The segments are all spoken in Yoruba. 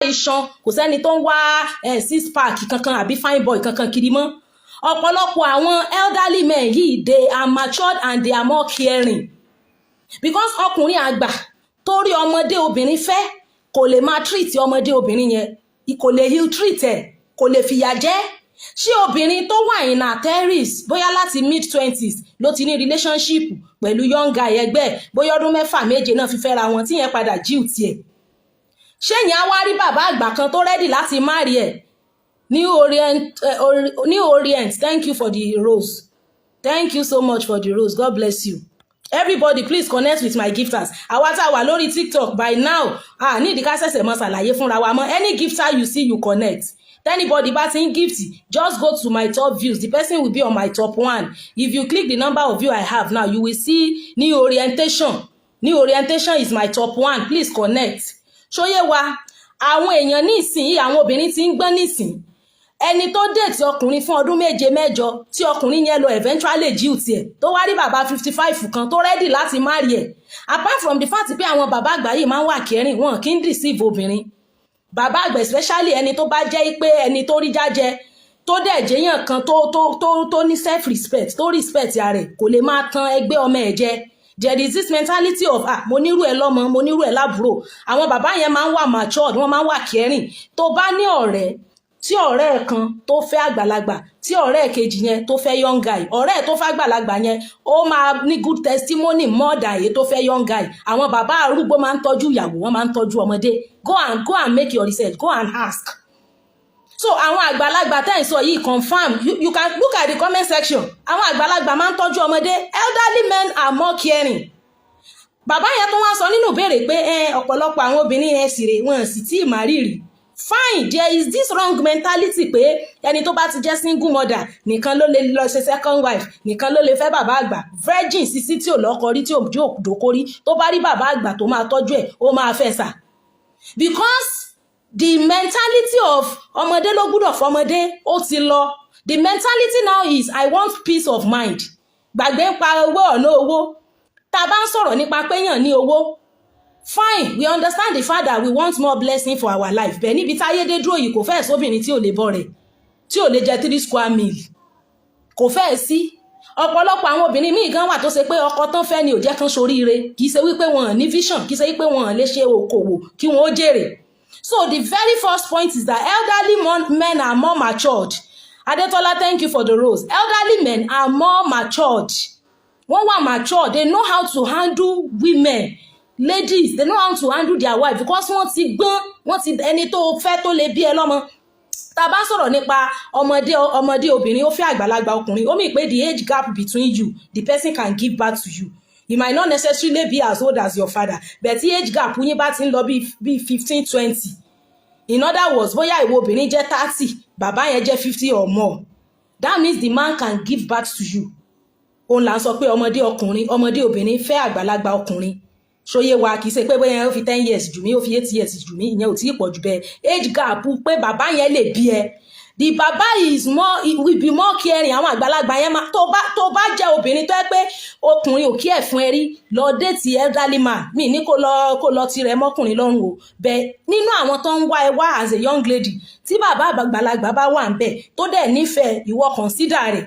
Iṣan kò sẹ́ni tó ń wá six pack kankan àbí fine boy kankan kiri mọ́. Ọ̀pọ̀lọpọ̀ àwọn elderly men yìí, they are matured and they are more caring, because ọkùnrin àgbà tó rí ọmọdé obìnrin fẹ́ kò lè máa treat ọmọdé obìnrin yẹn, kò lè ill treat ẹ̀, kò lè fìyà jẹ. Ṣé obìnrin tó wà in her 30s, bóyá láti mid 20s ló ti ní relationship pẹ̀lú young guy ẹgbẹ́ ẹ̀, bóyá ọdún 6, 7 náà fi fẹ́ra wọn, tí yẹn padà jíù tiẹ̀, ṣé yẹn á wá rí bàbá àgbà kan tó ready láti marry ẹ̀ ní Orient? Ní Orient, thank you for the rose. Thank you so much for the rose. God bless you. Everybody, please connect with my gifters. Àwa tá a wà lórí TikTok by now, ah, nídìí ká ṣẹ̀ṣẹ̀ mọ ṣàlàyé fúnra wa mọ́. Any gifter you see, you connect. Anybody bá ti ń gift, just go to my top views. The person will be on my top one. If you click the number of view I have now, you will see New Orientation. New Orientation is my top one. Please connect. Ṣó yé wa? Àwọn èèyàn nísìnyí, àwọn obìnrin ti ń gbọ́n nísìnyí. Ẹni tó date ọkùnrin fún ọdún 7, 8, tí ọkùnrin yẹn lọ eventually jíù tiẹ̀, tó wá rí bàbá 55 kan tó ready láti marry ẹ̀, apart from the fact pé àwọn bàbá àgbà yìí máa ń wà caring, wọn kì í deceive obìnrin. Bàbá àgbà, especially ẹni tó bá jẹ́ pé ẹni tó rí jájẹ, tó dẹ̀ jẹ́yàn kan tó ní self respect, tó respect ara ẹ̀, kò lè máa tan ẹgbẹ́ ọmọ ẹ̀ jẹ. There is this mentality of, "Ah, mo nírú ẹ lọ́mọ, mo nírú ẹ lábúrò." Àwọn bàbá yẹn máa ń wà matured, wọ́n máa ń wà caring. Tó bá ní ọ̀rẹ́, tí ọ̀rẹ́ ẹ̀ kan tó fẹ́ àgbàlagbà, tí ọ̀rẹ́ ẹ̀ kejì yẹn tó fẹ́ young guy, ọ̀rẹ́ ẹ̀ tó fẹ́ àgbàlagbà yẹn, ó máa ní good testimony more than èyí tó fẹ́ young guy. Àwọn bàbá arúgbó máa ń tọ́jú ìyàwó, wọ́n máa ń tọ́jú ọmọdé. Go and make your research. Go and ask. So àwọn àgbàlagbà tẹ́ ń sọ yìí, confirm. You can look at the comment section. Àwọn àgbàlagbà máa ń tọ́jú ọmọdé. Elderly men are more caring. Bàbá yẹn tó wá sọ nínú ìbéèrè pé ọ̀pọ̀lọpọ̀ àwọn obìnrin yẹn sì rè, wọn sì tí ì má rírì. Fine, there is this wrong mentality pé ẹni tó bá ti jẹ́ single mother nìkan ló lè lọ ṣe second wife, nìkan ló lè fẹ́ bàbá àgbà. Virgin sisi tí ò lọ́kọ rí, tí ò dóko rí, tó bá rí bàbá àgbà tó máa tọ́jú ẹ̀, ó máa fẹ́ sà, because the mentality of ọmọdé ló gbúdọ̀ fọmọdé, ó ti lọ. The mentality now is, "I want peace of mind." Gbàgbé ń pa owó, ọ̀nà owó. Tá a bá ń sọ̀rọ̀ nípa péyàn ní owó, fine, we understand the fact that we want more blessing for our life. Bẹ́ẹ̀ níbi táyé dé dúró yìí, kò fẹ́ẹ̀ sóbìnrin tí ò lè bọ́ rẹ̀, tí ò lè jẹ three square meal. Kò fẹ́ẹ̀ sí. Ọ̀pọ̀lọpọ̀ àwọn obìnrin míì gan wà tó ṣe pé ọkọ tán fẹ́ ni ò jẹ́ kán soríire. Kì í ṣe wípé wọn ní vision, kì í ṣe wípé wọn lè ṣe okòwò kí wọn ó jèrè. So the very first point is that elderly men are more matured. Adetola, thank you for the rose. Elderly men are more matured. Wọ́n wà matured. They know how to handle women, ladies. They know how to handle their wife because wọ́n ti gbọ́n. Wọ́n ti ẹni tó fẹ́ tó lè bí ẹ lọ́mọ. Tá a bá sọ̀rọ̀ nípa ọmọdé obìnrin ó fẹ́ àgbàlagbà ọkùnrin, ó mean pé the age gap between you, the person can give birth to you. He might not necessarily be as old as your father, but tí age gap yín bá ti ń lọ bí 15, 20, in other words, bóyá ìwọ obìnrin jẹ́ 30, bàbá yẹn jẹ́ 50 or more, that means the man can give birth to you. Òun là ń sọ pé ọmọdé ọkùnrin, ọmọdé obìnrin fẹ́ àgbàlagbà ọkùnrin. Ṣó yé wa? Kì í ṣe pé bóyá ó fi 10 years jù mí, ó fi 8 years jù mí, ìyẹn ò tí ì pọ̀ jù bẹ́ẹ̀. Age gap pé bàbá yẹn lè bí ẹ, the baba is more, will be more caring. Àwọn àgbàlagbà yẹn máa, tó bá jẹ́ obìnrin tó yẹ pé ọkùnrin ò kí ẹ̀ fún ẹ rí, lọ date elderly man. Mi ní kó lọ tirẹ̀ mọ́kùnrin lọ́rùn o. Bẹ́ẹ̀ nínú àwọn tó ń wá ẹ wá as a young lady, tí bàbá àgbàlagbà bá wà ń bẹ̀ tó dẹ̀ nífẹ̀ẹ́ ìwọ, consider rẹ̀.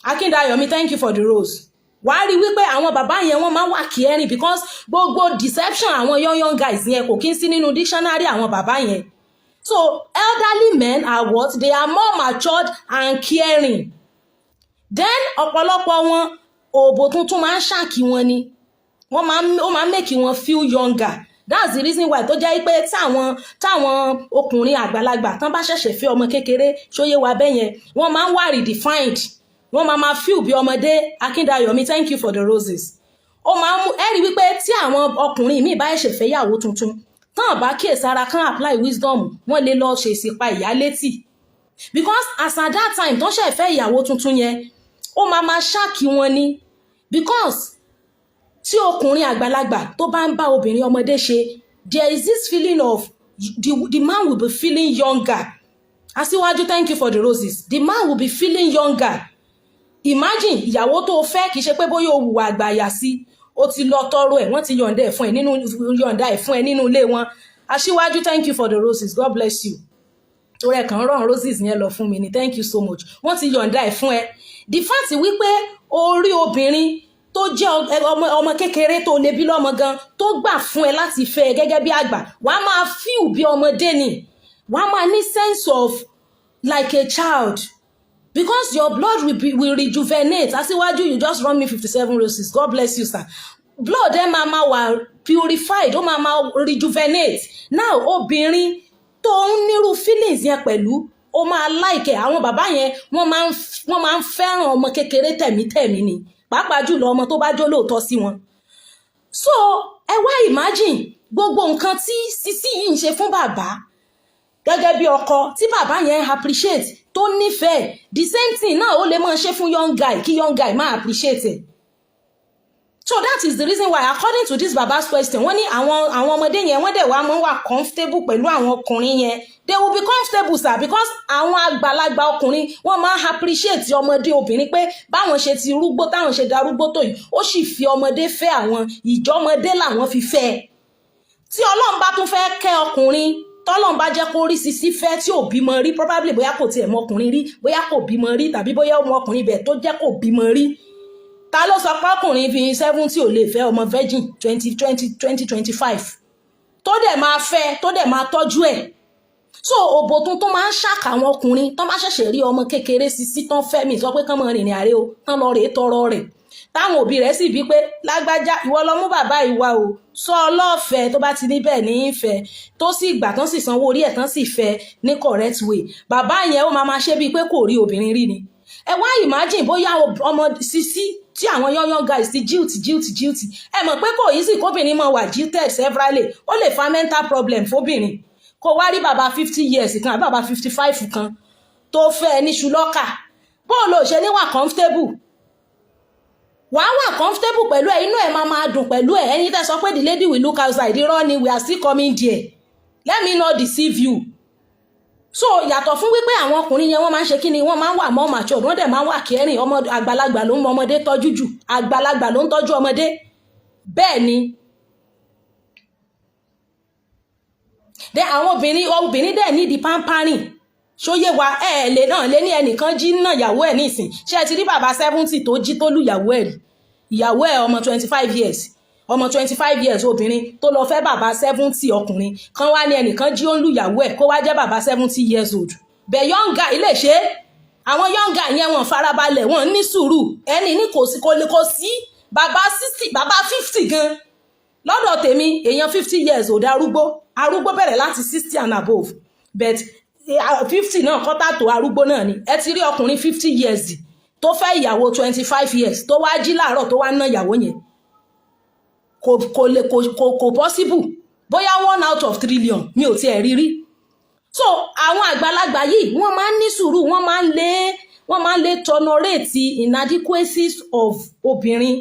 Akíndayọ̀mí, thank you for the rose. Wàá rí wípé àwọn bàbá yẹn, wọ́n máa ń wà caring, because gbogbo deception àwọn young young guys yẹn kò kí ń sí nínú dictionary àwọn bàbá yẹn. So elderly men are what? They are more matured and caring. Then ọ̀pọ̀lọpọ̀ wọn, òbò tuntun máa ń ṣàkí wọn ni wọ́n máa ń, ó máa ń make wọn feel younger. That's the reason why tó jẹ́ pé táwọn ọkùnrin àgbàlagbà tán bá ṣẹ̀ṣẹ̀ fẹ́ ọmọ kékeré, ṣó yé wa bẹ́yẹn, wọ́n máa ń wà redefined, wọ́n máa máa feel bí ọmọdé. Akíndayọ̀mí, thank you for the roses. Ó máa ń mú ẹ rí wípé tí àwọn ọkùnrin míì bá ṣẹ̀ṣẹ̀ fẹ́ yàwó tuntun tán, bá kíyèsára, kán apply wisdom, wọ́n lè lọ ṣèṣì pa ìyá létí, because as at that time tó ṣẹ̀ fẹ́ ìyàwó tuntun yẹn, ó máa máa ṣáàkì wọn ni, because tí ọkùnrin àgbàlagbà tó bá ń bá obìnrin ọmọdé ṣe, there is this feeling of the man will be feeling younger. Aṣíwájú, thank you for the roses. The man will be feeling younger. Imagine ìyàwó tó fẹ́, kì í ṣe pé bóyá o hùwà àgbàyà sí, o ti lọ tọrọ ẹ̀, wọ́n ti yọ̀ǹda ẹ̀ fún ẹ nínú ilé wọn. Aṣíwájú, thank you for the roses, God bless you. Torí ẹ̀ kàn rán roses yẹn lọ fún mi ni, thank you so much. Wọ́n ti yọ̀ǹda ẹ̀ fún ẹ. The fact wípé orí obìnrin tó jẹ́ ọmọ kékeré tó lè bí lọ́mọ gan tó gbà fún ẹ láti fẹ́ ẹ gẹ́gẹ́ bí àgbà, wàá máa feel bí ọmọdé ni, wàá máa ní sense of like a child, because your blood will rejuvenate. Aṣíwájú, you just run me 57 roses, God bless you, sir. Blood ẹ máa máa wà purified, ó máa máa rejuvenate. Now, obìnrin tó ń nírú feelings yẹn pẹ̀lú, ó máa like ẹ̀. Àwọn bàbá yẹn, wọ́n máa ń fẹ́ràn ọmọ kékeré tẹ̀mítẹ̀mí ni, pàápàá jùlọ ọmọ tó bá jó lóòótọ́ sí wọn. So ẹ wá imagine gbogbo nǹkan tí sisi yìí ń ṣe fún bàbá gẹ́gẹ́ bí ọkọ, tí bàbá yẹn appreciate, tó nífẹ̀ẹ́. The same thing náà, ó lè máa ṣe fún young guy, kí young guy máa appreciate ẹ̀. So that is the reason why, according to this baba's question, wọ́n ní àwọn ọmọdé yẹn, wọ́n dẹ̀ wá máa wà comfortable pẹ̀lú àwọn ọkùnrin yẹn. They will be comfortable, sir, because àwọn àgbàlagbà ọkùnrin, wọ́n máa appreciate ọmọdé obìnrin pé báwọn ṣe ti rúgbó, táwọn ṣe darúgbó tó yìí, ó sì fi ọmọdé fẹ́ àwọn, ìjọmọdé làwọn fi fẹ́ ẹ. Tí Ọlọ́run bá tún fẹ́ kẹ́ ọkùnrin, tọ́lọ́run bá jẹ́ kó rí sisi fẹ́ tí ò bímọ rí, probably bóyá kò tiẹ̀ mọ ọkùnrin rí, bóyá kò bímọ rí, tàbí bóyá ọmọ ọkùnrin bẹ̀ tó jẹ́ kò bímọ rí. Ta ló sọ pé ọkùnrin fi 70 ò lè fẹ́ ọmọ virgin twenty twenty twenty twenty five, tó dẹ̀ máa fẹ́, tó dẹ̀ máa tọ́jú ẹ̀? So òbò tuntun máa ń ṣàkà àwọn ọkùnrin tán bá ṣẹ̀ṣẹ̀ rí ọmọ kékeré sisi tán fẹ́. Mi sọ pé kán mọ rìnrìn àárẹ̀ o, tán lọ rèé tọrọ rẹ̀, táwọn òbí rẹ̀ sì bí pé, "Lágbájá, ìwọ lọ mú bàbá ìwà o, sọ ọlọ́ọ̀fẹ́." Tó bá ti ní bẹ́ẹ̀ ní í fẹ́, tó sì gbà, tán sì sanwó orí ẹ̀, tán sì fẹ́ ní correct way, bàbá yẹn ó máa máa ṣe bíi pé kò rí obìnrin rí ni. Ẹ wá imagine bóyá ọmọ sisi tí àwọn young young guys ti jilt jilt jilt. Ẹ mọ̀ pé kò easy kóbìnrin máa wà jilted severally, ó lè fa mental problem fóbìnrin. Kó wá rí bàbá 50 years kan àbí bàbá 55 kan tó fẹ́ ní ṣùlọ́kà, bóòlù ò ṣe ní wà comfortable? Wàá wà comfortable pẹ̀lú ẹ̀, inú ẹ̀ máa máa dùn pẹ̀lú ẹ̀. Ẹni tẹ́ sọ pé the lady will look outside, irọ́ ni. We are still coming there, let me not deceive you. So yàtọ̀ fún wípé àwọn ọkùnrin yẹn, wọ́n máa ń ṣe kí ni, wọ́n máa ń wà more matured, wọ́n dẹ̀ máa ń wà caring. Ọmọ àgbàlagbà ló ń mọ ọmọdé tọ́jú jù, àgbàlagbà ló ń tọ́jú ọmọdé. Bẹ́ẹ̀ ni. Then àwọn obìnrin dẹ̀ need pampering. Ṣóyé wa? Ẹ ẹ lè náà lé ní ẹnìkan jí náà ìyàwó ẹ̀ nísìn. Ṣé ẹ ti rí bàbá 70 tó jí tó lù ìyàwó ẹ̀ rí? Ìyàwó ẹ̀ ọmọ 25 years, ọmọ 25 years obìnrin tó lọ fẹ́ bàbá 70 ọkùnrin kan, wá ní ẹnìkan jí ó ń lù ìyàwó ẹ̀, kó wá jẹ́ bàbá 70 years old. Bẹ̀ young guy lè ṣe é. Àwọn young guy yẹn, wọ́n farabalẹ̀, wọ́n ní sùúrù. Ẹni ní kò sí, kò lè kò sí bàbá 60, bàbá 50 gan. Lọ́dọ̀ tèmi, èèyàn 50 years ò darúgbó. Arúgbó bẹ̀rẹ̀ láti 60 and above, but 50 náà kọ́tà tó arúgbó náà ni. Ẹ ti rí ọkùnrin 50 years tó fẹ́ ìyàwó 25 years, tó wá jí láàárọ̀, tó wá ná ìyàwó yẹn? Kò lè kò possible. Bóyá one out of trillion, mi ò tiẹ̀ rí rí. So àwọn àgbàlagbà yìí, wọ́n máa ń ní sùúrù, wọ́n máa ń lè tolerate inadequacies of obìnrin,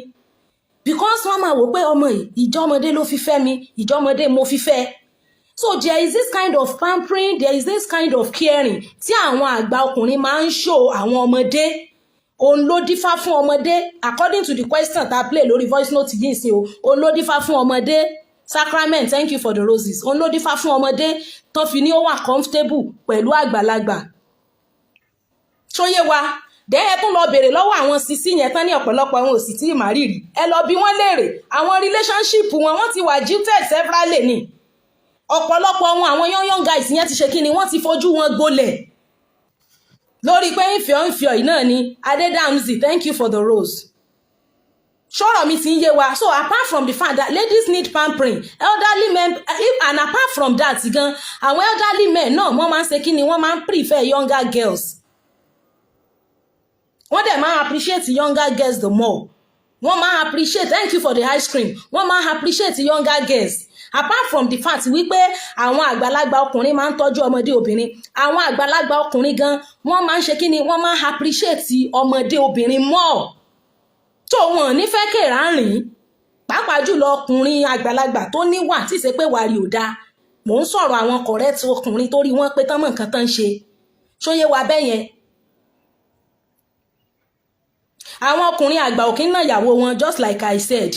because wọ́n máa wò pé ọmọ yìí, ìjọmọdé ló fi fẹ́ mi, ìjọmọdé mo fi fẹ́. So there is this kind of pampering, there is this kind of caring tí àwọn àgbà ọkùnrin máa ń show àwọn ọmọdé. Òun ló dífá fún ọmọdé, according to the question tá a play lórí voice note yìí sí o. Òun ló dífá fún ọmọdé. Sacrament, thank you for the roses. Òun ló dífá fún ọmọdé tó fi ní ó wà comfortable pẹ̀lú àgbàlagbà. Ṣóyé wa? Dẹ́ ẹ tún lọ bèrè lọ́wọ́ àwọn sisi yẹn tán ní ọ̀pọ̀lọpọ̀ àwọn òsì tí ì má rírì. Ẹ lọ bí wọ́n léèrè àwọn relationship wọn. Wọ́n ti wà jilted severally ni. Ọ̀pọ̀lọpọ̀ wọn, àwọn young young guys yẹn ti ṣe kí ni, wọ́n ti fojú wọn gbolẹ̀ lórí pé ń fẹ́ yìí náà ni. Adédàmsì, thank you for the rose. Ṣọ́rọ̀ mi ti ń yé wa? So apart from the fact that ladies need pampering, elderly men if, and apart from that gan, àwọn elderly men náà, wọ́n máa ń ṣe kí ni, wọ́n máa ń prefer younger girls. Wọ́n dẹ̀ máa appreciate younger girls the more. Wọ́n máa appreciate, thank you for the ice cream, wọ́n máa appreciate younger girls. Apart from the fact wípé àwọn àgbàlagbà ọkùnrin máa ń tọ́jú ọmọdé obìnrin, àwọn àgbàlagbà ọkùnrin gan, wọ́n máa ń ṣe kí ni, wọ́n máa ń appreciate ọmọdé obìnrin more, tó wọn nífẹ̀ẹ́ kèrà rìn, pàápàá jùlọ ọkùnrin àgbàlagbà tó níwà tí ì ṣe pé wàrí ò dáa. Mò ń sọ̀rọ̀ àwọn correct ọkùnrin tó rí wọ́n pé tán mọ̀ nǹkan tán ń ṣe. Ṣóyé wa bẹ́ẹ̀ yẹn? Àwọn ọkùnrin àgbà ò kí ń ná ìyàwó wọn, just like I said.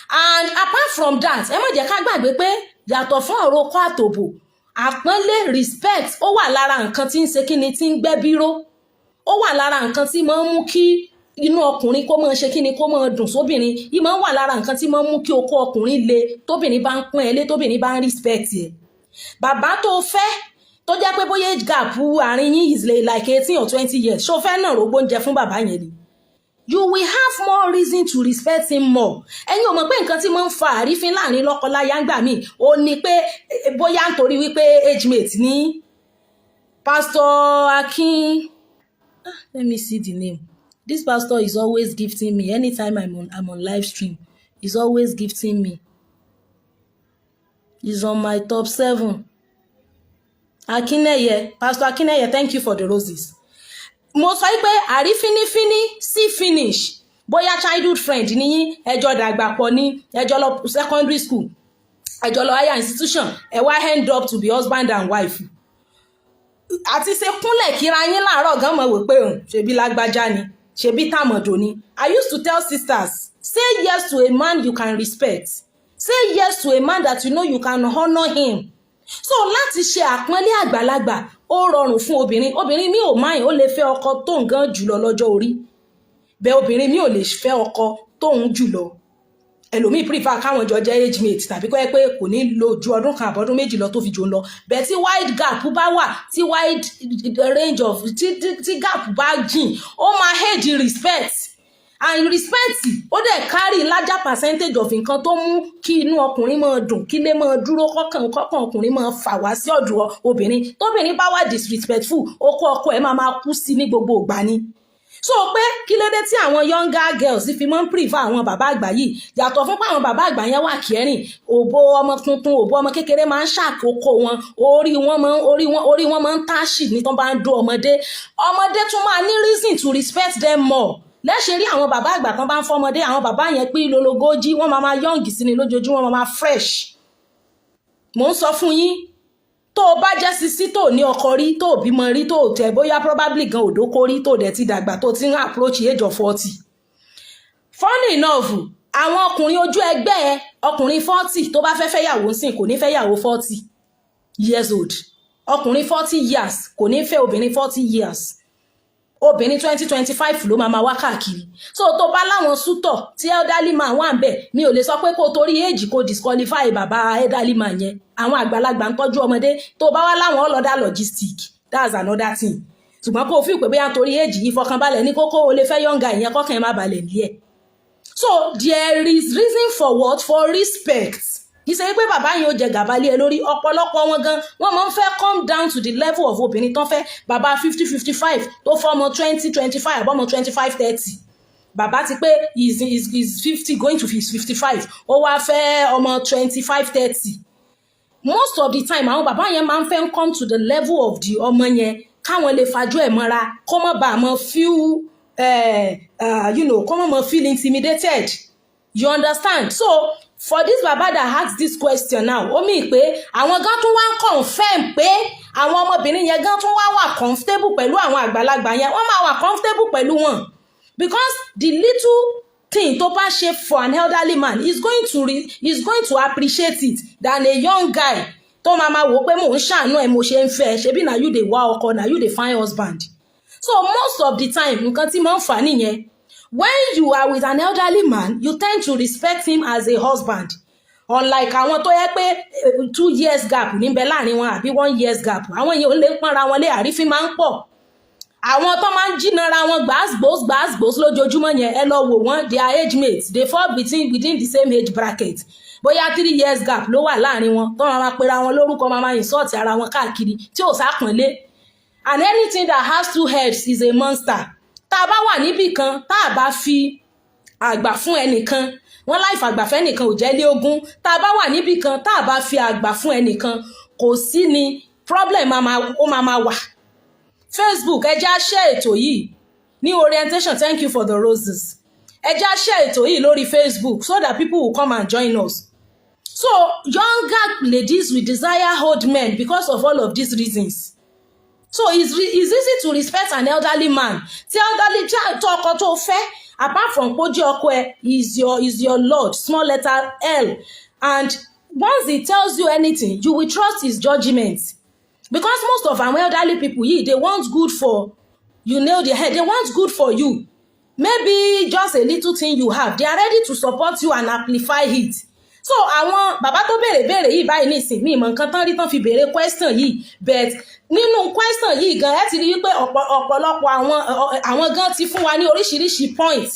And apart from that, ẹ má jẹ́ ká gbàgbé pé yàtọ̀ fún ọ̀rọ̀ okó àtòbò, àpọ́nlé, respect, ó wà lára nǹkan tí ń ṣe kíni, tí ń gbẹ́bíró. Ó wà lára nǹkan tí máa ń mú kí inú ọkùnrin kó máa ṣe kíni, kó máa dùn sóbìnrin yìí. Máa ń wà lára nǹkan tí máa ń mú kí okó ọkùnrin le tóbìnrin bá ń pọ́n ẹ lé, tóbìnrin bá ń respect ẹ. Bàbá tó fẹ́ tó jẹ́ pé bóyá age gap àárín yín is like 18 or 20 years, ṣó fẹ́ náà rógbó oúnjẹ fún bàbá yẹn ni? You will have more reason to respect him more. Ẹ̀yin ò mọ̀ pé nǹkan tí máa ń fa àrífín láàrin lọ́kọláya ń gbà míì ó ní pé bóyá nítorí wípé age mate ní. Pastor Akin, ah, let me see the name. This pastor is always gifting me anytime I'm on live stream. He's always gifting me. He's on my top seven. Akineye, Pastor Akineye, thank you for the roses. Mo sọ pé àrífínífíní sí finish. Bóyá childhood friend níyín, ẹ jọ dàgbà pọ̀ ní, ẹ jọ lọ secondary school, ẹ jọ lọ higher institution, ẹ wá end up to be husband and wife, àti ṣe kúnlẹ̀ kíra yín láàárọ̀ gan mọ̀ wò pé òun ṣebí lágbájá ni, ṣebí tàmọ̀dò ni. I used to tell sisters, say yes to a man you can respect. Say yes to a man that you know you can honour him. So láti ṣe àpọ́nlé àgbàlagbà, ó rọrùn fún obìnrin. Obìnrin mi ò máyìn, ó lè fẹ́ ọkọ tó nǹkan jùlọ lọ́jọ́ orí bẹ́ẹ̀. Obìnrin mi ò lè fẹ́ ọkọ tóun jùlọ. Ẹlòmíì prefer káwọn jọ jẹ́ age mate, tàbí kọ́ ẹ pé kò ní lo ju ọdún kan àbọ̀dún 2 lọ tó fi jò ń lọ bẹ́ẹ̀. Tí wide gap bá wà, tí wide range of tí gap bá jìn, ó máa hate respect, and respect ó dẹ̀ carry larger percentage of nǹkan tó mú kí inú ọkùnrin máa dùn, kí ilé máa dúró, kọ́kàn ọkùnrin máa fà wá sí ọ̀dọ̀ obìnrin. Tóbìnrin bá wà disrespectful, okó ọkọ ẹ̀ máa máa kú sí ní gbogbo ìgbà ni. So pé kí ló dé tí àwọn younger girls fi máa ń prefer àwọn bàbá àgbà yìí? Yàtọ̀ fún pé àwọn bàbá àgbà yẹn wà kẹrin, òbó ọmọ tuntun, òbó ọmọ kékeré máa ń ṣàkókò wọn, orí wọn máa ń táṣì ní tó bá ń dó ọmọdé. Ọmọdé tún máa ní reason to respect them more. Lẹ́ṣẹ̀ rí àwọn bàbá àgbà kan bá ń fọmọdé, àwọn bàbá yẹn pín lologójì, wọ́n máa máa young sí ni lójoojúmọ́, wọ́n máa máa fresh. Mò ń sọ fún yín, tó o bá jẹ́ sisi tó ní ọkọ rí, tó o bímọ rí, tó o tẹ̀ bóyá probably gan òdókó rí, tó o dẹ̀ ti dàgbà, tó o ti ń approach age of 40, funny enough, àwọn ọkùnrin ojú ẹgbẹ́ ẹ, ọkùnrin 40 tó bá fẹ́ fẹ́yàwó sìn, kò ní fẹ́yàwó 40 years old. Ọkùnrin 40 years kò ní fẹ́ obìnrin 40 years. Obìnrin 20, 25 ló máa ma wá káàkiri. So tó bá láwọn suitor tí elderly man wà ń bẹ̀, mi ò lè sọ pé kó torí age kó disqualify bàbá elderly man yẹn. Àwọn àgbàlagbà ń tọ́jú ọmọdé. Tó bá wá láwọn ọlọ́dà logistic, that's another thing. Ṣùgbọ́n kó o fi pé bóyá torí age yìí, fọkànbalẹ̀ ní kókó, o lè fẹ́ younger ìyẹn, kọ́kàn ẹ̀ má balẹ̀ ní ẹ̀. So there is reason for what? For respect. Kì í ṣe pé bàbá yẹn ó jẹ gàba lé ẹ lórí. Ọ̀pọ̀lọpọ̀ wọn gan, wọ́n máa ń fẹ́ come down to the level of obìnrin tán fẹ́. Bàbá 50, 55 tó fọ́mọ 20, 25, àbọ̀mọ 25, 30, bàbá ti pé is 50 going to his 55, ó wá fẹ́ ọmọ 25, 30. Most of the time, àwọn bàbá yẹn máa ń fẹ́ come to the level of the ọmọ yẹn, káwọn lè fajú ẹ̀ mọ́ra, kó má bàa mọ feel kó má mọ feel intimidated, you understand? So for this baba that ask this question now, ó mì pé àwọn gan tún wá ń confirm pé àwọn ọmọbìnrin yẹn gan tún wá wà comfortable pẹ̀lú àwọn àgbàlagbà yẹn. Wọ́n máa wà comfortable pẹ̀lú wọn because the little thing tó bá ṣe for an elderly man is going to appreciate it than a young guy tó máa ma wò ó pé mò ń ṣàánú ẹ, mo ṣe ń fẹ́ ẹ, ṣebí na you dey wá ọkọ, na you dey find husband. So most of the time, nǹkan tí mo ń fà nìyẹn. When you are with an elderly man, you tend to respect him as a husband, unlike àwọn tó yẹ pé 2 years gap níbẹ̀ láàrin wọn àbí one years gap. Àwọn yẹn ò lè pọ́nra wọn lé, àrífín máa ń pọ̀. Àwọn tó máa ń jìnnàra wọn gbàásgbòs gbàásgbòs lójoojúmọ́ yẹn, ẹ lọ wò wọ́n, they are age mates. They fall within the same age bracket. Bóyá 3 years gap ló wà láàrin wọn, tó máa ma pera wọn lórúkọ, máa ma insult ara wọn káàkiri tí ò sápọ̀nlé. And anything that has two heads is a monster. Tá a bá wà níbì kan, tá a bá fi àgbà fún ẹnìkan, wọn láì fàgbà fẹ́nìkan ò jẹ́ lé ogún. Tá a bá wà níbì kan, tá a bá fi àgbà fún ẹnìkan, kò sí ni problem ó máa ma wà. Facebook, ẹ jẹ́ á share ètò yìí ní orientation. Thank you for the roses. Ẹ jẹ́ á share ètò yìí lórí Facebook so that people will come and join us. So younger ladies will desire old men because of all of these reasons. So it's easy to respect an elderly man. Tí elderly tí ọkọ tó fẹ́ Apart from pé ó jẹ́ ọkọ ẹ, is your Lord, small letter L. And once he tells you anything, you will trust his judgement, because most of our elderly people yìí, they want good for you. Nail the head. They want good for you. Maybe just a little thing you have, they are ready to support you and amplify it. So àwọn bàbá tó béèrè béèrè yìí báyìí nísìn, mi ìmọ̀ nǹkan tán rí tán fi béèrè question yìí, but nínú question yìí gan, ẹ ti rí wípé ọ̀pọ̀lọpọ̀ àwọn gan ti fún wa ní oríṣiríṣi point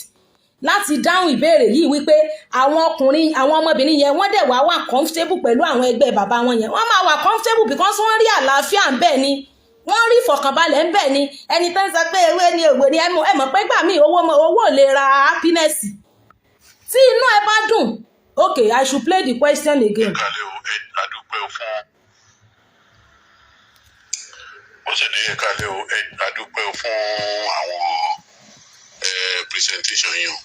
láti dáhùn ìbéèrè yìí, wípé àwọn ọkùnrin, àwọn ọmọbìnrin yẹn, wọ́n dẹ̀ wá wà comfortable pẹ̀lú àwọn ẹgbẹ́ bàbá wọn yẹn. Wọ́n máa wà comfortable because wọ́n rí àlàáfíà ń bẹ ni, wọ́n rí ìfọ̀kànbalẹ̀ ń bẹ ni. Ẹni tó ń sọ pé ewé ni òwe ni, ẹ mọ̀ pé gbà míì, owó owó ò lè ra happiness. Tí inú ẹ bá dùn. Okay, I should play the question again. Ẹ kálẹ́ o, ẹ adúpẹ́ o fún ó sì ní ẹ kálẹ́ o, ẹ adúpẹ́ o fún àwọn presentation yìí o.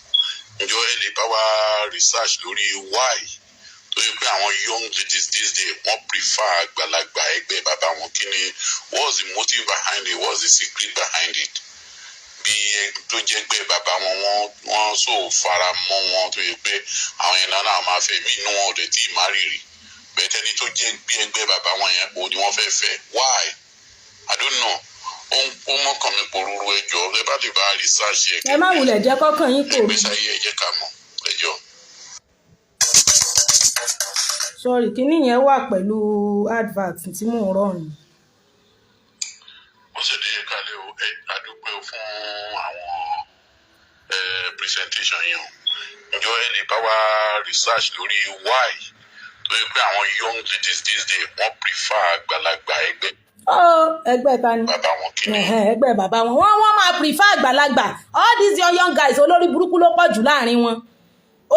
Ǹjọ́ ẹ lè bá wa research lórí why tó yẹ pé àwọn young ladies these days, wọ́n prefer àgbàlagbà ẹgbẹ́ bàbá wọn? Kí ni, what's the motive behind it? What's the secret behind it? Bí tó jẹ́ pé bàbá wọn, wọ́n so fara mọ́ wọn, tó yẹ pé àwọn yẹn náà máa fẹ́ mí inú wọn ò dẹ̀ tí ì má rírì bẹ́ẹ̀, tẹ́ni tó jẹ́ bí ẹgbẹ́ bàbá wọn yẹn, òun ni wọ́n fẹ́ fẹ́. Why? I don't know. Ó mọ́kàn mi pòrúurú. Ẹjọ́, ẹ bá lè bá research yẹ. Ẹ má wulẹ̀ jẹ́ kọ́kàn yín kò Ìgbésí ayé, ẹ jẹ́ ká mọ̀, ẹjọ́. Sorry, kíní yẹn wà pẹ̀lú advert tí mò ń rọ̀ ni. Ó sì ní kálẹ̀ o, ẹ adúpẹ́ o fún àwọn presentation yìí o. Ǹjọ́ ẹ lè bá wa research lórí why tó yẹ pé àwọn young ladies these days, wọ́n prefer àgbàlagbà ẹgbẹ́ Ó ẹgbẹ́ ta ni? bàbá wọn. Kí ni? Ẹ̀hẹ́n, ẹgbẹ́ bàbá wọn, wọ́n máa prefer àgbàlagbà. All these young young guys, olórí burúkú ló pọ̀ jù láàrin wọn.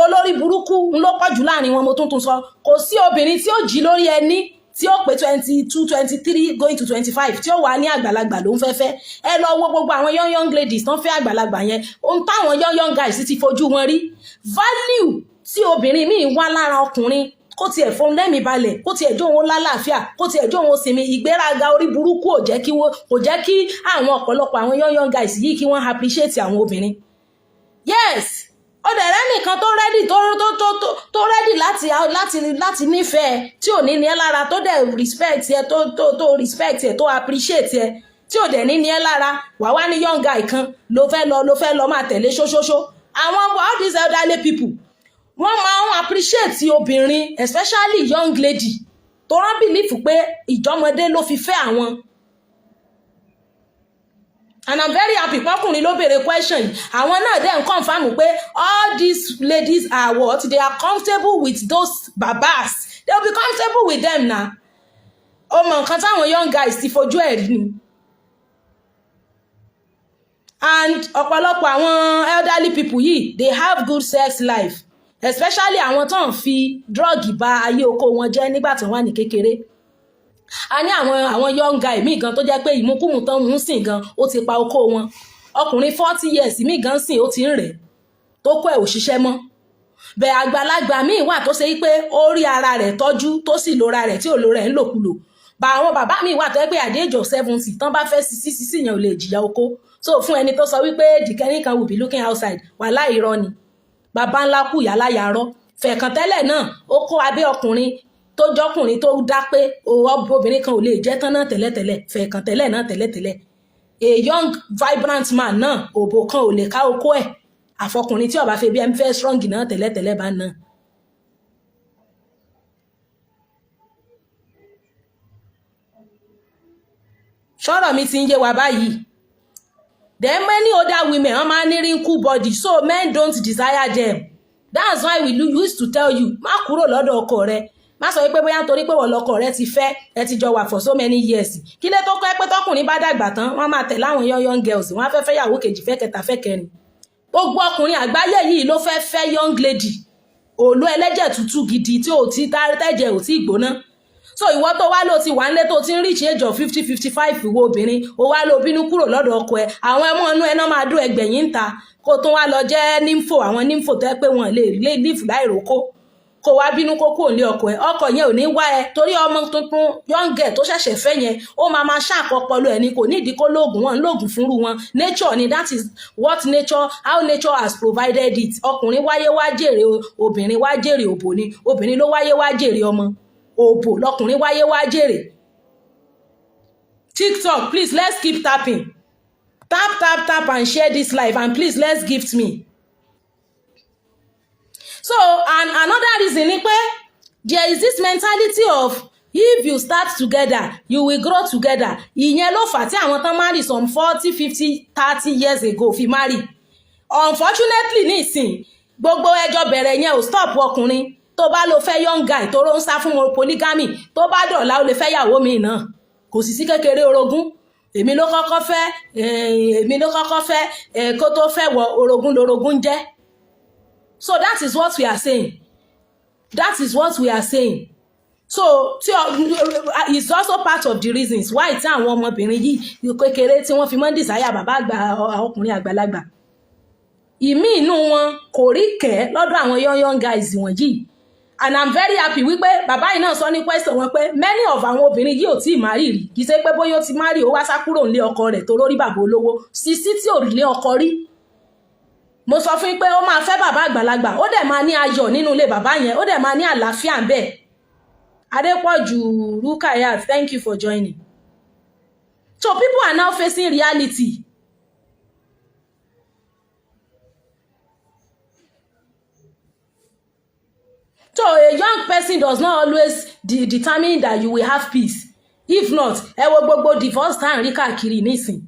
Olórí burúkú ló pọ̀ jù láàrin wọn. Mo tún tún sọ, kò sí obìnrin tí ó jí lórí ẹní tí ó pé 22, 23, going to 25, tí ó wà ní àgbàlagbà ló ń fẹ́ fẹ́. Ẹ lọ wo gbogbo àwọn young young ladies tán fẹ́ àgbàlagbà yẹn, ohun táwọn young young guys ti fojú wọn rí. Value tí obìnrin míì wá lára ọkùnrin, kó tiẹ̀ fún lẹ́mìí balẹ̀, kó tiẹ̀ jó òun lálàáfíà, kó tiẹ̀ jó òun sinmi. Ìgbéraga orí burúkú ò jẹ́ kí wọ́n, kò jẹ́ kí àwọn ọ̀pọ̀lọpọ̀ àwọn young young guys yìí kí wọ́n appreciate àwọn obìnrin. Yes, ó dẹ̀ rẹ́ nìkan tó ready, tó ready láti nífẹ̀ẹ́, tí ò ní ní ẹ́ lára, tó dẹ̀ respect ẹ, tó respect ẹ, tó appreciate ẹ, tí ò dẹ̀ ní ní ẹ́ lára. Wà wá ní young guy kan ló fẹ́ lọ máa tẹ̀lé ṣóṣóṣó. Àwọn all these elderly people, wọ́n máa ń appreciate obìnrin, especially young lady, tó rán believe pé ìjọmọdé ló fi fẹ́ àwọn. And I'm very happy pọ́kùnrin ló béèrè question yìí. Àwọn náà dẹ̀ ń confirm pé all these ladies are what? They are comfortable with those babas. They will be comfortable with them na. Ó mọ nǹkan táwọn young guys ti fojú ẹ̀ rí ni. And ọ̀pọ̀lọpọ̀ àwọn elderly people yìí, they have good sex life, especially àwọn tó ń fi drug ba ayé oko wọn jẹ́ nígbà tí wọ́n wà ní kékeré. A ní àwọn young guy míì gan tó jẹ́ pé ìmúkùmù tán ń sìn gan, ó ti pa okó wọn. Ọkùnrin 40 years míì gan sìn, ó ti ń rẹ̀ tó kọ́ ẹ̀ ò ṣiṣẹ́ mọ́ bẹ́ẹ̀. Àgbàlagbà míì wà tó ṣe pé ó rí ara rẹ̀ tọ́jú, tó sì lora rẹ̀, tí ò lora ẹ̀ ń lòkulò. Bá àwọn bàbá míì wà tó yẹ pé at the age of 70, tán bá fẹ́ sisi sisi yẹn ò lè jìyà oko. So fún ẹni tó sọ wípé the kẹ́ni kan will be looking outside, wàhálà, irọ́ ni. Bàbá ńlá kù yálà yàrá fẹ̀kàn tẹ́lẹ̀ náà, ó kó abẹ́ ọkùnrin tó jọkùnrin tó dá pé obìnrin kan ò lè jẹ́ tán náà tẹ́lẹ̀tẹ́lẹ̀, fẹ̀kàn tẹ́lẹ̀ náà tẹ́lẹ̀tẹ́lẹ̀. A young vibrant man náà, òbò kan ò lè ká okó ẹ̀, àfọkùnrin tí ó bá fẹ́ bí ẹni fẹ́ strong náà tẹ́lẹ̀tẹ́lẹ̀ bá náà. Sọ̀rọ̀ mi ti ń yé wa báyìí? Then many older women, wọ́n máa ń ní wrinkle body, so men don't desire them. That's why we used to tell you, má kúrò lọ́dọ̀ ọkọ rẹ. Má sọ wípé bóyá nítorí pé wọ́n lọ́kọ rẹ ti fẹ́ ẹ ti jọ wà for so many years. Kí lé tó kọ́ ẹ pé tọkùnrin bá dàgbà tán, wọ́n máa tẹ̀lé àwọn young young girls, wọ́n á fẹ́ fẹ́ yàwó kejì, fẹ́ kẹta, fẹ́ kẹrin. Gbogbo ọkùnrin àgbáyé yìí ló fẹ́ fẹ́ young lady, òòlù ẹlẹ́jẹ̀ tútù gidi tí ò ti tẹ́jẹ̀ ò tí gbóná. So ìwọ tó wá ló ti wà nílé, tó ti ń reach age of 50, 55, ìwọ obìnrin, ó wá ló bínú kúrò lọ́dọ̀ ọkọ ẹ, àwọn ẹmọ inú ẹ náà máa dún ẹgbẹ̀yìn ń ta, kó tún wá lọ jẹ́ nympho. Àwọn nympho tó yẹ pé wọn lè live láìrókó. Kó wá bínú kó kúrò ní ọkọ ẹ, ọkọ yẹn ò ní wá ẹ, torí ọmọ tuntun, young girl tó ṣẹ̀ṣẹ̀ fẹ́ yẹn, ó máa máa ṣàkọpọlọ ẹ ní. Kò nídìí kó lóògùn, wọn lóògùn fúnrú wọn. Nature ni. That is what nature, how nature has provided it. Ọkùnrin wáyé wá jèrè obìnrin, wá jèrè òbò ni. Obìnrin ló wáyé wá jèrè ọmọ, òbò lọkùnrin wáyé wá jèrè. TikTok, please, let's keep tapping. Tap, tap, tap and share this live, and please, let's gift me. So, and another reason ni pé there is this mentality of if you start together, you will grow together. Ìyẹn ló fà tí àwọn tán marry some 40, 50, 30 years ago fi marry. Unfortunately, nísìn, gbogbo ẹjọ́ bẹ̀rẹ̀ yẹn ò stop ọkùnrin. Tó bá lọ fẹ́ young guy tó ló ń sá fún polygamy, tó bá dọ̀la, ó lè fẹ́ yàwó mi náà. Kò sì sí kékeré orogún. Èmi ló kọ́kọ́ fẹ́, èmi ló kọ́kọ́ fẹ́ kó tó fẹ́ wọ, orogún lorogún jẹ́. So that is what we are saying. That is what we are saying. So tí it's also part of the reasons why tí àwọn ọmọbìnrin yìí kékeré tí wọ́n fi mọ́ desire bàbá àgbà, ọkùnrin àgbàlagbà. Ìmí inú wọn kò rí kẹ́ lọ́dọ̀ àwọn young young guys wọ̀nyí. And I'm very happy wípé bàbá yìí náà sọ ní question wọn pé many of àwọn obìnrin yìí ò tí ì marry rí. Kì í ṣe pé bóyá ó ti marry, ó wá sá kúrò nílé ọkọ rẹ̀ tó lórí bàbá olówó sisi tí ò lé ọkọ rí. Mo sọ fún yín pé ó máa fẹ́ bàbá àgbàlagbà, ó dẹ̀ máa ní ayọ̀ nínú ilé bàbá yẹn, ó dẹ̀ máa ní àlàáfíà ń bẹ̀. Adépọ̀jù Rukayat, thank you for joining. So people are now facing reality. So a young person does not always determine that you will have peace. If not, ẹ wo gbogbo divorce tá à ń rí káàkiri nísìn.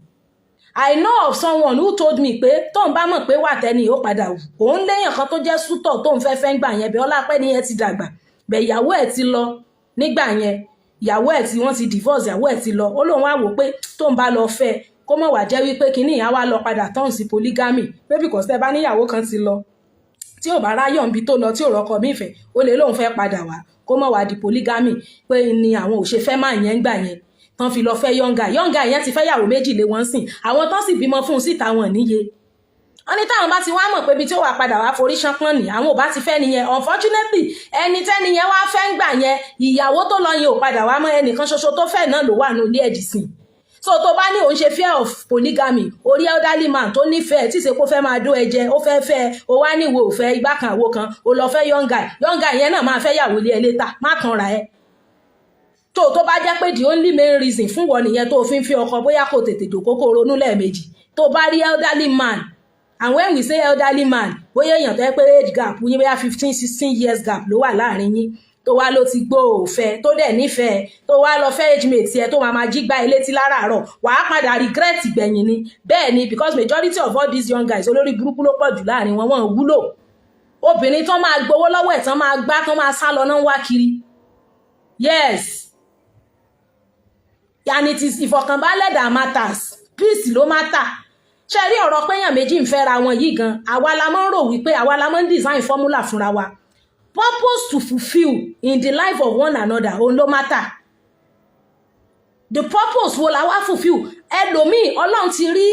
I know of someone who told me pé tóun bá mọ̀ pé wà tẹ́ni ó padà wù òun, léèyàn kan tó jẹ́ suitor tóun fẹ́ fẹ́ ń gbà yẹn bẹ́ẹ̀, ọlápẹ́ ni ẹ ti dàgbà bẹ̀, ìyàwó ẹ̀ ti lọ nígbà yẹn, ìyàwó ẹ̀ tí wọ́n ti divorce, ìyàwó ẹ̀ ti lọ. Ó lóun wá wò pé tóun bá lọ fẹ́, kó mọ̀ wá jẹ́ wípé kínní ìyá wa lọ padà tán sí polygamy, pé because tẹ́ bá níyàwó kan ti lọ, tí ò bá ráyọ̀ níbi tó lọ, tí ò rọ́kọ mí fẹ́, ó lè lóun fẹ́ padà wá, kó mọ̀ wá di polygamy, pé ni àwọn ò ṣe fẹ́ máa yẹn gbà yẹn tán fi lọ fẹ́ young guy. Young guy yẹn ti fẹ́ yàwó méjì lé wọn sìn, àwọn tán sì bímọ fún un síta wọn níye. Wọ́n ní táwọn bá ti wá mọ̀ pé ibi tí ó wà padà wá forí ṣánpọ́n ní, àwọn ò bá ti fẹ́ nìyẹn. Unfortunately, ẹni tẹ́ni yẹn wá fẹ́ ń gbà yẹn, ìyàwó tó lọ yẹn ò padà wá mọ́. Ẹnìkan ṣoṣo tó fẹ́ náà ló wà ní ilé ẹ̀dì sìn. So tó bá ní òun ṣe fear of polygamy, orí elderly man tó nífẹ̀ẹ́ tí ìṣe kó fẹ́ máa dó ẹ jẹ, ó fẹ́ fẹ́, ó wá ní ìwò òfẹ́ igbá kan àwo kan, ó lọ fẹ́ young guy. Young guy yẹn náà máa fẹ́ yàwó ilé ẹ later. Má tanra ẹ. Tó bá jẹ́ pé the only main reason fún wọn nìyẹn tó fi ń fi ọkọ, bóyá kò tètè jòkó kó ronú lẹ́ẹ̀mejì. Tó bá rí elderly man, and when we say elderly man, bóyá èèyàn tó yẹ pé age gap yín, bóyá 15, 16 years gap ló wà láàrin yín, tó wá ló ti gbó òfẹ́, tó dẹ̀ nífẹ̀ẹ́, tó wá lọ fẹ́ age mate ẹ tó máa máa jí gbá ilé tí láràárọ̀, wàá padà regret gbẹ̀yìn ni. Bẹ́ẹ̀ ni, because majority of all these young guys, olórí burúkú ló pọ̀ jù láàrin wọn. Wọn wúlò. Obìnrin tán máa gbowó lọ́wọ́ ẹ̀, tán máa gbá, tán máa sá lọ náà ń wá kiri. Yes, and it is ìfọ̀kànbalẹ̀ that matters. Peace ló matter. Ṣe rí ọ̀rọ̀ péyàn méjì ń fẹ́ra wọn yìí gan, àwa la máa ń rò wípé àwa la máa ń design formula fúnra wa. Purpose to fulfil in the life of one another, òun ló matter. The purpose wo la wá fulfil? Ẹlòmíì, Ọlọ́run ti rí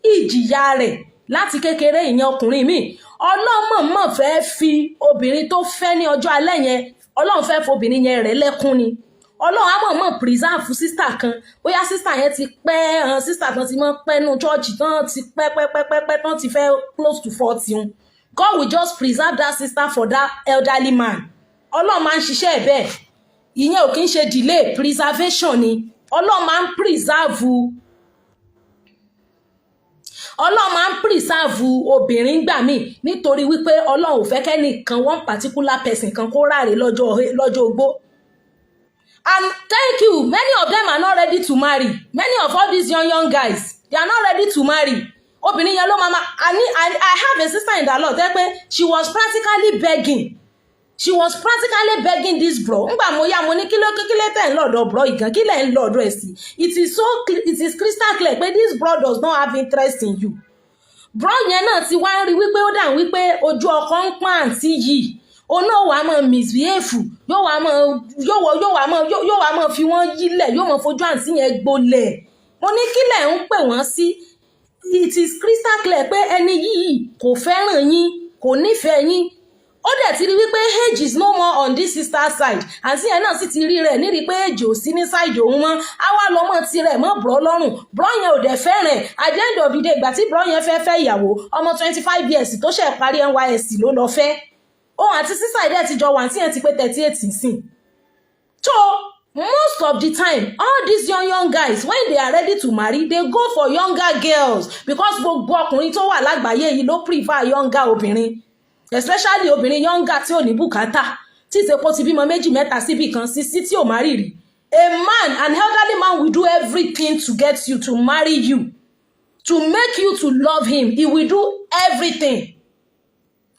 ìjìyà rẹ̀ láti kékeré. Ìyẹn ọkùnrin míì, Ọlọ́run mọ̀ọ́mọ̀ fẹ́ fi obìnrin tó fẹ́ ní ọjọ́ alẹ́ yẹn, Ọlọ́run fẹ́ fobìnrin yẹn rẹ̀ lẹ́kún ni. Ọlọ́run á mọ̀ọ́mọ̀ preserve sister kan, bóyá sister yẹn ti pẹ́ hàn, sister kan ti mọ́ pẹ́ nú church tán, ti pẹ́ pẹ́ pẹ́ pẹ́ pẹ́ tán, ti fẹ́ close to 40 un. God will just preserve that sister for that elderly man. Ọlọ́run máa ń ṣiṣẹ́ ẹ̀ bẹ́ẹ̀. Ìyẹn ò kí ń ṣe delay, preservation ni. Ọlọ́run máa ń preserve, Ọlọ́run máa ń preserve obìnrin gbà míì, nítorí wípé Ọlọ́run ò fẹ́ kẹ́nìkan, one particular person kan, kó ráre lọ́jọ́ ogbó. And thank you, many of them are not ready to marry. Many of all these young young guys, they are not ready to marry. Obìnrin yẹn ló máa ma I have a sister in the Lord tẹ́ pé she was practically begging, she was practically begging this bro. Ngbà mo yá, mo ní kí ló kí ló tẹ̀ ń lọ́dọ̀ bro ìgàn, kí lẹ̀ ń lọ́dọ̀ ẹ̀ sí? It is crystal clear pé this bro does not have interest in you. Bro yẹn náà ti wá ń rí wípé ó dà wípé ojú ọkọ ń pọ́n àǹtí yìí, òun náà wàá máa misbehave, yóò wàá máa fi wọ́n yílẹ̀, yóò máa fojú àǹtí yẹn gbolẹ̀. Mo ní kí lẹ̀ ń pè wọ́n sí? It is crystal clear pé ẹni yìí kò fẹ́ràn yín, kò nífẹ̀ẹ́ yín. Ó dẹ̀ ti rí wípé age is no more on this sister side. Àǹtí yẹn náà sì ti rí rẹ̀ nírí pé age ò sí ní side òun mọ́. Á wá lọ mọ́ tirẹ̀ mọ́ bro lọ́rùn. Bro yẹn ò dẹ̀ fẹ́ràn ẹ̀. At the end of the day, ìgbà tí bro yẹn fẹ́ fẹ́ ìyàwó, ọmọ 25 years tó ṣẹ̀ parí NYSC ló lọ fẹ́. Òun àti sister ìdẹ́ ti jọ wà, àǹtí yẹn ti pé 38 sìn. So most of the time, all these young young guys, when they are ready to marry, they go for younger girls, because gbogbo ọkùnrin tó wà lágbàáyé yìí ló prefer younger obìnrin, especially obìnrin younger tí ò ní bùkátà, tí ìsepò ti bímọ méjì mẹ́ta síbì kan sí tí ò má rì rí. A man, an elderly man, will do everything to get you to marry you, to make you to love him. He will do everything,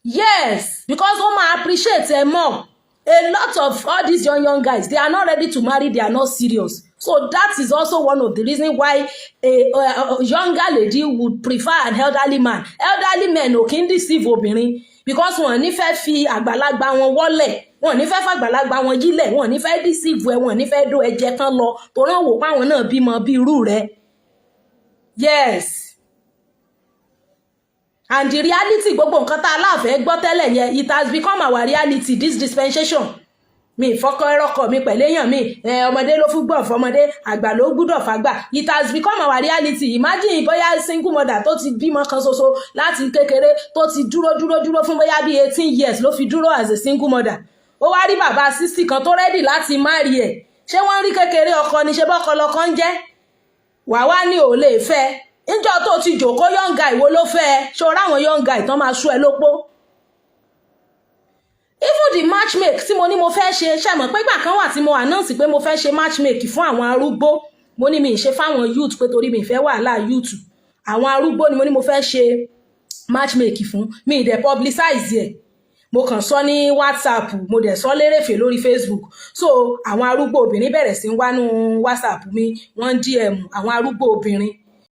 yes, because ó máa appreciate ẹ more. A lot of all these young young guys, they are not ready to marry. They are not serious. So that is also one of the reasons why a younger lady would prefer an elderly man. Elderly men ò kí ń deceive obìnrin, because wọn ní fẹ́ fi àgbàlagbà wọn wọ́lẹ̀, wọn ní fẹ́ fàgbàlagbà wọn jílẹ̀, wọn ní fẹ́ deceive ẹ, wọn ní fẹ́ dó ẹ̀jẹ̀ kan lọ torí wọn wò páwọn náà bímọ bí irú rẹ̀. Yes, and the reality, gbogbo nǹkan tá a láàfẹ́ gbọ́ tẹ́lẹ̀ yẹn, it has become our reality this dispensation. Mi ìfọkọ ẹrọkọ mi pẹ̀lú èèyàn mi, ọmọdé ló fún gbọ̀n fọmọdé, àgbà ló gbúdọ̀ fàgbà. It has become our reality. Imagine bóyá single mother tó ti bímọ kan ṣoṣo láti kékeré, tó ti dúró dúró dúró fún bóyá bíi 18 years ló fi dúró as a single mother. Ó wá rí bàbá 60 kan tó ready láti marry ẹ̀. Ṣé wọ́n rí kékeré ọkọ ni? Ṣé bọ́kọ lọkọ ń jẹ́? Wà wá ní ò lè fẹ́ níjọ́ tó ti jòkó. Young guy wo ló fẹ́ ẹ? Ṣó ráwọn young guy tán máa sú ẹ lópó? Even the matchmake tí mo ní mo fẹ́ ṣe, ṣe mọ̀ pé ìgbà kan wà tí mo announce pé mo fẹ́ ṣe matchmake fún àwọn arúgbó? Mo ní mi ì ṣe fáwọn youth, pé torí mi ì fẹ́ wàhálà youth. Àwọn arúgbó ni mo ní mo fẹ́ ṣe matchmake fún. Mi ì dẹ̀ publicize ẹ̀, mo kàn sọ ní WhatsApp, mo dẹ̀ sọ lérèfé lórí Facebook. So àwọn arúgbó obìnrin bẹ̀rẹ̀ sí ń wánú WhatsApp mi, wọ́n DM àwọn arúgbó obìnrin.